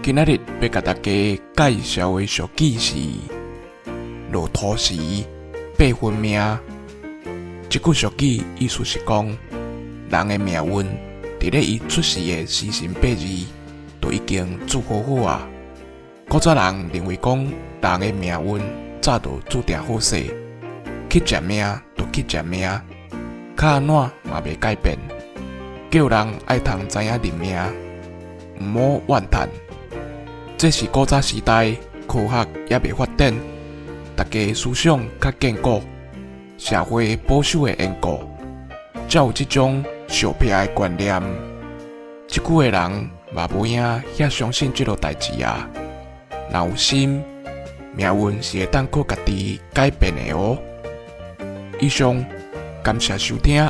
今仔日欲共大家介紹的俗語是“落塗時，八分命”。這句俗語意思是講，人的命運佇咧伊出世的時辰八字就已經注好好啊。古早人認為講，人的命運早就注定好勢，去食命就去食命，較按怎嘛袂改變。叫人愛通知影認命，毋好怨嘆。這是古早時代科學猶未發展，大家思想較堅固，社會保守的緣故，才有這種相癖的觀念。這久的人嘛無影遐相信這落代誌啊。若有心，命運是會當靠家己改變的哦。以上，感謝收聽。